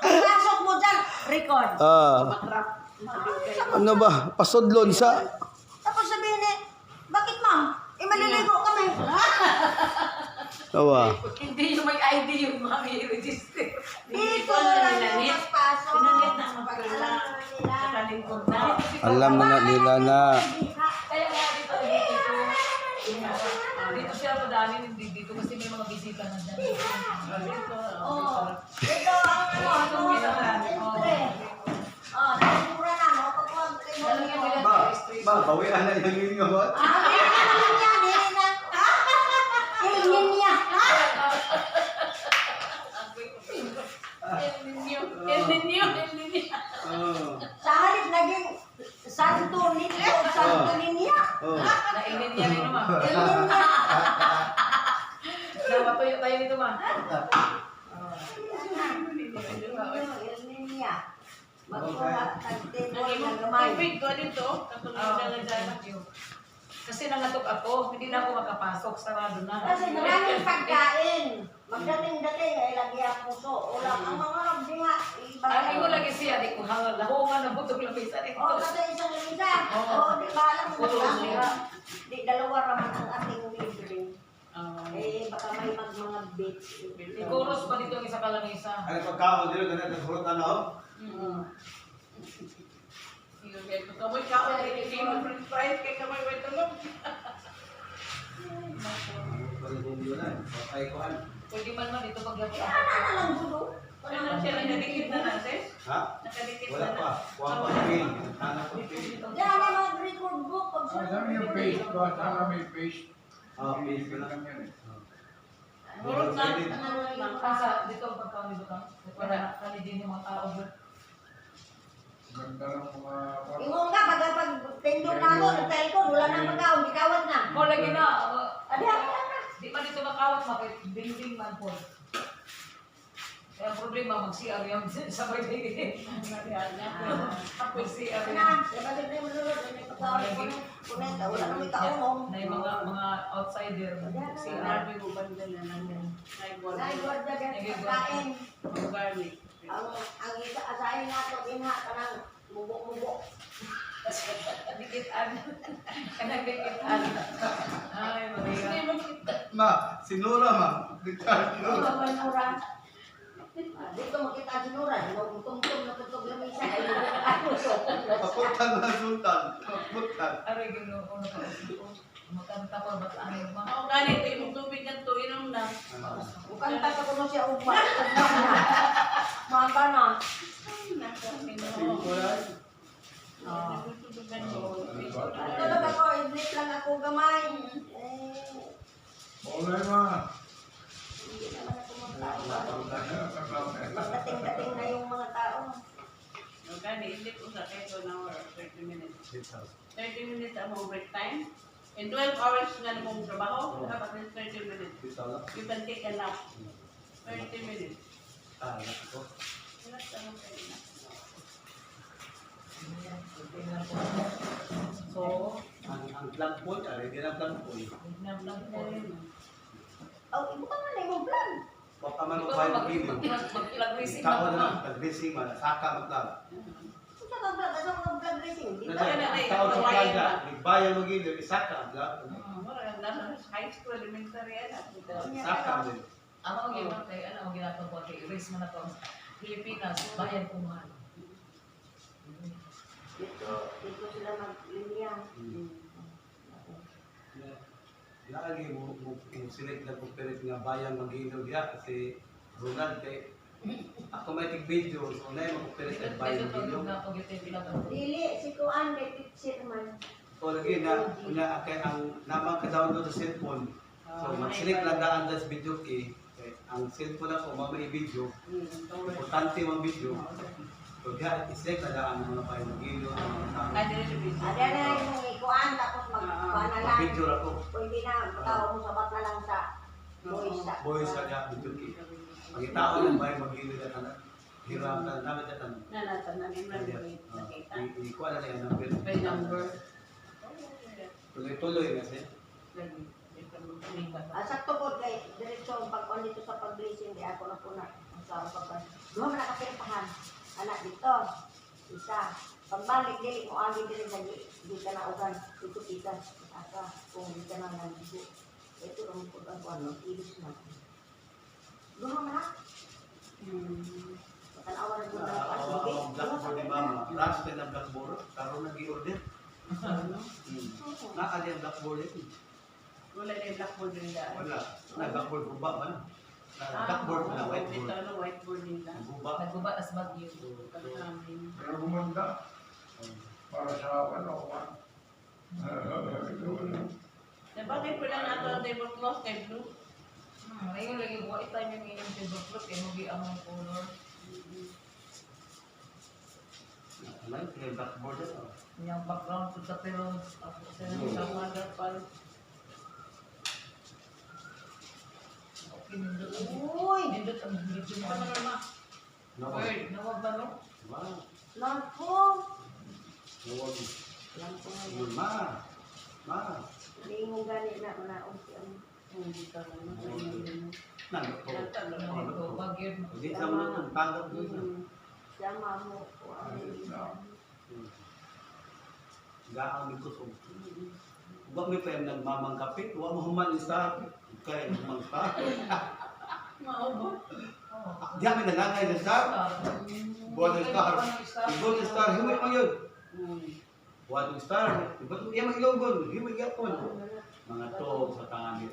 Pasok mo dyan, record. Ah, Matrap. ano ba? Pasudlon sa Tapos sabihin eh, "Bakit, ma'am? Eh, maliligo kami." Awa. Hindi yung may ID yung mga i-register. Dito lang yung pagpasok. Pinanit na ang Pag pagkala. alam na nila. Nakalingkod na. Alam na na nila na Kaya nga dito, dito. Dito siya madami, hindi dito kasi may mga bisita na dyan. Oh, ito ang ano, ito ang entry. Oh, mura na, no? Pagkuhan kayo Alam niyo nila, Ba, registration. ba, bawian na yung inyo. Ba? Ah, hindi naman yan, hindi na. El Niña. El Niño. El Niño. El Niño. Oh. Sa halip naging Santo Niño, Santo Niña. Oh. Nainin niya rin naman. El Niña. Napatuyo tayo nito, ma. El Niña. Magkuha, tagtibol na gamay. Tubig ko dito. Katulad na lang dyan. Thank you. Kasi nangatok ako, hindi na ako makapasok, sarado na. Kasi maraming pagkain. Magdating-dating ay lagi ang puso. Ulam ang mga nagdinga. Iba. Ang imo lagi siya, di ko hangal, lahungan na butog lamisa nito. Oh, kasi isang lamisa. Oo. Oo, di ba alam mo Oo. na di dalawa raman ang ating libre. Oh. Eh, baka may mag mga beach. Ikuros pa dito ang isa ka lamisa. Ano pagkaon dito ganun naghurat na no? Kamoy ka, hindi mo french fries, kay kamoy may tulog. Ay kuan. Pwede man man dito paglapit. Ano na lang gulo? Ano siya, nakadikit na natin? Ha? Nakadikit Wala na pa. Kuan pa pin. Hanap ko pin. Yan ang mga record book. Pag Alam yung paste ko, sana may paste. Ah, paste ko lang. Yan eh. Hurot na. Asa, dito ang pagkaon dito ka. Wala, kani din yung mga tao doon. Ganda ng mga Ingon ka, pag pag tindog na ako, nagtelefon, wala nang pagkaon, gikawat na. Mo lagi na. Adi, wala na. Di man dito makawat makit building man po. Kaya ang problema mag-CR yung sabay din. Mag-CR Na, yan. ibalik na yung lulod, may pagkaon ko na. Kuneta, wala na may kaon. Na yung mga outsider mag-CR. Sinabi mo banda na lang yan. Nay, guarda dyan, pagkain. Garlic. Ang isa asahin nato dinha kanang mubo-mubo. Dikitan. Kanang dikitan. Ay, Maria. Ma, sinura ma. Ricardo. Ano man mura? Ah, dito makita si Nora, tungtong na tutog lamisa ay ano so. Paputan na sultan. Paputan. Aray, ginoo na ka. Makanta ko ba't ano ma? Ako ganito, yung tubig na to, inom na. Mukanta ka kuno siya ugma. Ugma na. Maka na. Nako, Simple ino. lang. Tulog ako, idlit lang ako gamay. Eh, Wala ma. hindi naman ako magtao. Magdating-dating na yung mga tao. Gani, hindi ko sa kay 1 hour or 30 minutes. 30 minutes ang mong break time. In 12 hours nga na mong trabaho, dapat is 30 minutes. You can take a nap. 30 minutes. Ah, ko. Wala sa mong nap. So, Ang plug point, ah, hindi na plug point. tignan lang po. Oh, ibo ka man na imong plan. Baka man Ikaw magbayad mag-email. mag-racing Tao na na ma. lang, pag-racing man, saka mag-plug. Unsa ka vlog? Asa ka vlog racing? Di ba? Tao sa plug na, nagbayad mag-email, isaka ang plug. Wala kang nasa high school, elementary, ano. Saka din. Ang mga ginawa kay ano ang ginagawa kay erase man na to ang Pilipinas, bayan ko mahal. Dito, dito sila maglinya. Lagi mo mo mo select na cooperate nga bayan mag-email diha kasi Ronald kay ako may tig video so na mo cooperate Dito ang bayan dito mag-email. na pag ito Dili si Kuan kay teacher man. O lagi na una kay ang namang ka download sa cellphone. So mag-select lang daan sa video kay kay ang cellphone ako mao may video. Importante mang video. So diha i-select na daan ang mga bayan mag-email ang mga tao. Ah, dire sa video. Ada na yung ikuan tapos magkuan na lang. Video ra ko. Pwede na tao mo sabat na lang sa voice sa. Boys sa diha video kay. Pangitao ng bayan mag-email na tanan. Hiram tanan namin tanan. Nanatanan, yung nakita. Ikuha na lang ang number. By number. Tuloy-tuloy na siya. Lagi. Ah, sakto po kay diretso ang pagkuan dito sa pag-racing di ako na po na. Sa pagka. Duha man ka pirpahan. Anak dito. Isa. Pagbalik dili mo agi dili sa di ka na ugan. Dito kita. Asa kung di ka na naligo. Ito ang pag ang ano, ilis na. Duha man na. Tanawa na gud Ah, ang sige. ang blackboard ni mama. Rasta na blackboard. Karon nag-i-order. Naa ang blackboard ito. Wala na yung blackboard nila. Wala. Na blackboard guba man. Na blackboard na whiteboard. Ito, ano, whiteboard nila. Guba. Naguba as bagyo. Pagkamin. Pero gumanda. Para sa ano, ah. Na bakit pala na ito ang tablecloth kay blue? Ngayon lagi ko time yung inyong tablecloth kay mo ang mga color. Wala yung blackboard ito. Yung background po sa pero ako sa Sa mother pal. Okay, nindot ang Uy, nindot ang video mo. Ano naman ma? Nawag. Word. Nawag ba no? Wow. Lampo. Nawag. Lampo. Ma. Ma. Lingo gani na manaog si ang Hindi ka naman. Nalo to. Nawag ko bagyo. Hindi sa mga itong tagad doon. sama mo. Gaang ni kusog. Wa mi pa yung nagmamangkape, wa mo human ni star. Kay humang star. Maubo. Oh. Di kami nangangay sa star. Buwan ng star. Ibon ng star, himay pa yun. Buwan ng star. Ibon iya magilogon, himay gyapon. Mga to sa tangan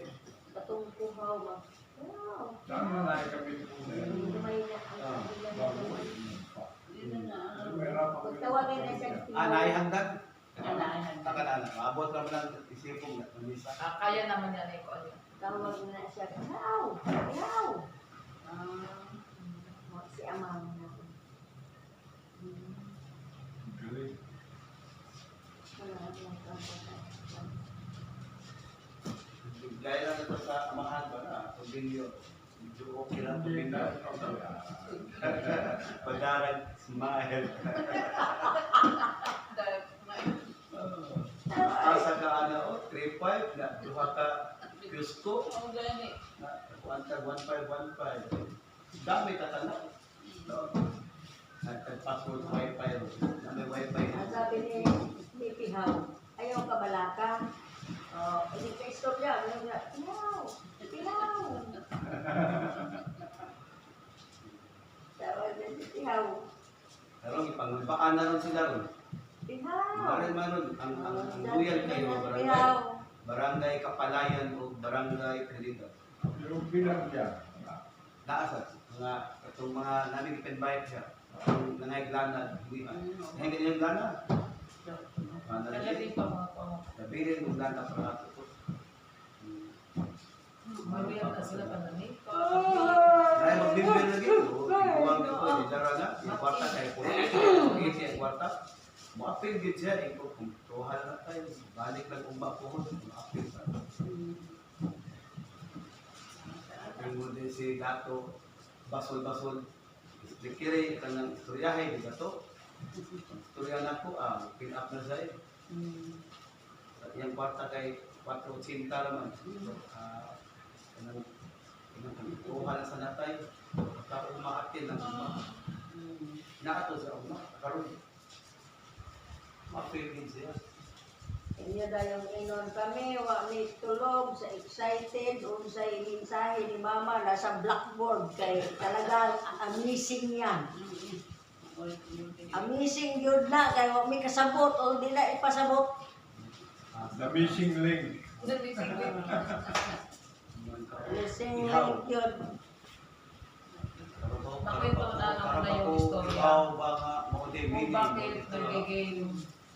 Katong kuhaw ba? Wow. Sana na kami po na yan. Lumay na ang Bago kanilang. pa. Dito na. Pagtawagan na siya. Ah, naihanggan. Naihandad. Taka na na. Abot lang lang isipong na. Misa. Ah, kaya naman yan eh ko ano. Tawag na siya. Pihaw! Pihaw! Ah. Si ama mo na. Galing. Wala akong kampanya. Gaya lang ito sa amahan ba na? Pagbilyo. Medyo okay lang Hindi pagbilyo. na ikaw. Padarag, smile. Asa ka ana o, 3-5 na, duha ka Cusco, Oo, gani. na, kuanta 1515. Dami ka tanan. No. Nagtag-password wifi ro. Na may wifi. Ang sabi ni Pihaw, ayaw ka balaka. Oh, hindi ka istorya. Ano nga? Pihaw! Pihaw! Tawag na si Pihaw. Pero ipangulbaan na ron sila ron. Pihaw! Marin man ron, ang loyal kayo barangay. Pihaw! Barangay Kapalayan o Barangay Trinidad. Yung bilang dyan. Naa sa mga katong mga namin ipinbayad siya. Ang nangayglana, hindi man. Nangayglana. Ano Kaya pa mga pamang. Nabilin kung lana para ato to. Maruyan na sila panani. Dahil magbibigay na dito, iguang dito, di dara na, yung kwarta kay puno. Sige siya kwarta. Moapil gid siya, ikaw kung tuhan na tayo, balik lang umba po ko, moapil pa. Ingon din si Dato, basol-basol, Dikiri, kanang istoryahe, di Dato. Istorya na ko, pin up na siya eh. Sa iyang kwarta kay 4.80 raman. Ah, kanang kanang tuha na sa natay. Ka umaatil lang uma. Naato sa uma karon. Mapil din siya. Inyo dayong inon kami, wa mi tulog sa excited unsay mensahe ni mama nasa blackboard kay talagang amazing yan. Amazing yun na kay wa mi kasabot o di na ipasabot. The missing link. The missing link. Amazing Ihaw. link yun. Nakwento na naman na yung istorya. Ihaw ba nga mao day Kung meaning. bakit nagiging,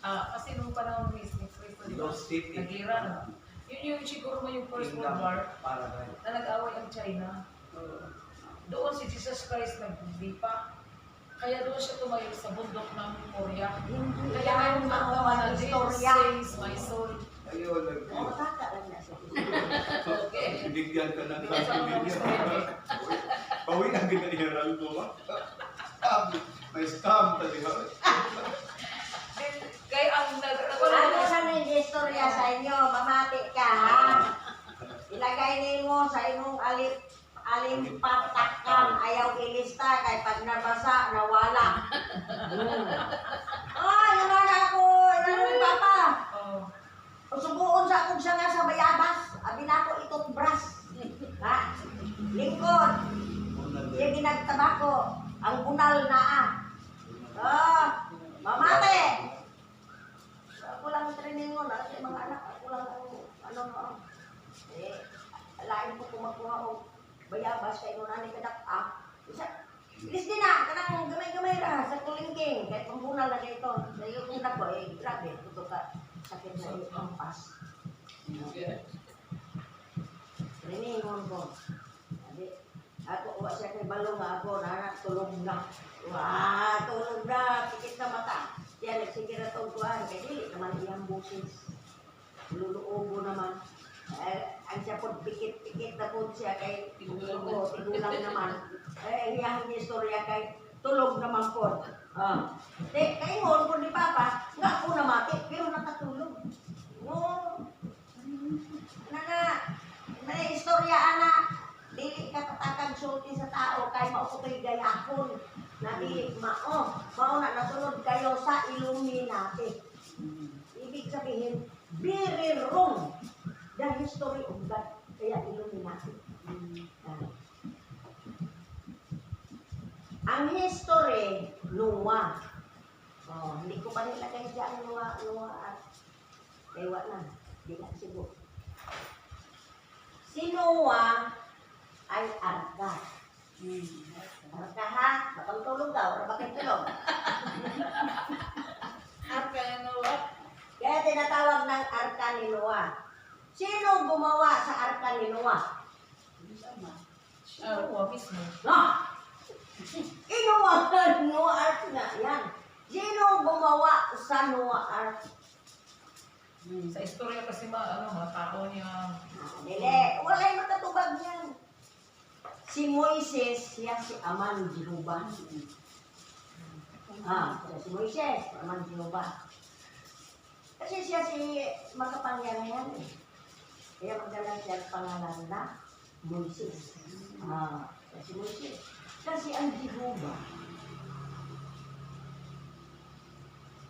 kasi nung panahon ni Cristo, di ba? Lost City. Nagira na. Yun yung siguro mo yung First World Kingdom War Paradise. na nag-away ang China. Doon si Jesus Christ naglipa. Kaya doon siya tumayo sa bundok ng Moria. Hindi Kaya yan ngayon mao ang ang na, "This istorya. saves my soul." Ayun, O, bata lang na siya. Okay. Binigyan ka ng Hindi sa mga istorya eh. Bawi ang ginairan ko ba? Scam. May scam talaga. Then, kaya ang nag... Wala Ano sa na istorya sa inyo? Mamati ka ha? Ilagay nimo sa imong alip Alimpatakan, ayaw ilista kay pag nabasa, nawala. Ay, ano na ako, ano ni Papa? Oh. Subuon sa akong sanga sa bayabas. Abi na ako itutbras. Ha? Lingkod. Iya ginagtabako. Ang bunal naa. Ah, mamate. Ako lang ang training mo na sa mga anak. Ako lang ang ano no. Eh, lain ko kung magkuha og bayabas kay nung nani kadak ah. Isa, Ilis din na, kanang gamay-gamay ra sa kulingking, kahit pambunal na dito. Sa iyo kung dako, eh, grabe, tuto ka, sakit na iyo, ampas. Riningon ko. Sabi, ako, wa siya kay balong nga ako, nanak, tulog na. Wah, tulog na, pikit na mata. Siya, nagsige na tong kuhan, kay dili naman iyang busis. Luluobo naman. Eh, ang siya po, pikit-pikit na po siya kay Tigulang. Oo, tigulang naman. Eh, iyang istorya kay tulog naman po. Ah. Di, kaingon po ni Papa, nga ako namati, pero nakatulog. No. Nana, may istorya ana, dili ka katakag sulti sa tao kay mao ko to'y gayakon na dili mao. Mao na nasunod kayo sa Illuminati. Ibig sabihin, very wrong the history of God. Kaya Illuminati. Ah. Ang history, Noah. Oh, hindi ko pa nilagay dyan Noah, Noah at kay na. Di na siguro. Si Noah ay arka. Arka ha? Bakang tulog daw, or bakit tulog? Arka yan, Noah. Kaya tinatawag ng arka ni Noah. Sino gumawa sa arka ni Noah? Si Noah mismo. No! Inuwa, Noah Ark nga, yan. Sino gumawa sa Noah Ark? Sa istorya kasi ma, ano, mga tao niya. Ah, dili, walay makatubag niyan. Si Moises, siya si Aman Jehovah. Ah, siya si Moises, Aman Jehovah. Kasi siya si makapangyarihan eh. Kaya magdala siya ang pangalan na Moises. Ah, siya si Moises. Kasi ang Jehovah,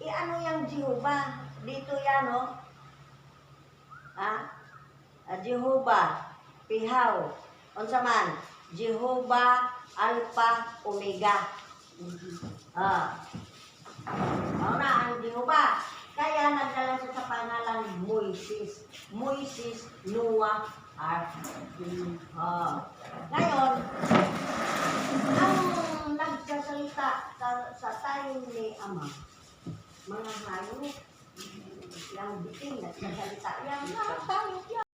eh ano yung Jehovah? Dito yan, oh. Ah, ah, Jehovah, Pihaw, unsa man, Jehovah Alpha Omega. Ah. Mao na ang Jehovah. Kaya nagdala siya sa pangalan Moises. Moises Noah Ark. Ah. Ngayon, ang nagsasalita sa time ni Ama, mga hayop, yang biting nagsasalita, yang mga hayop yan.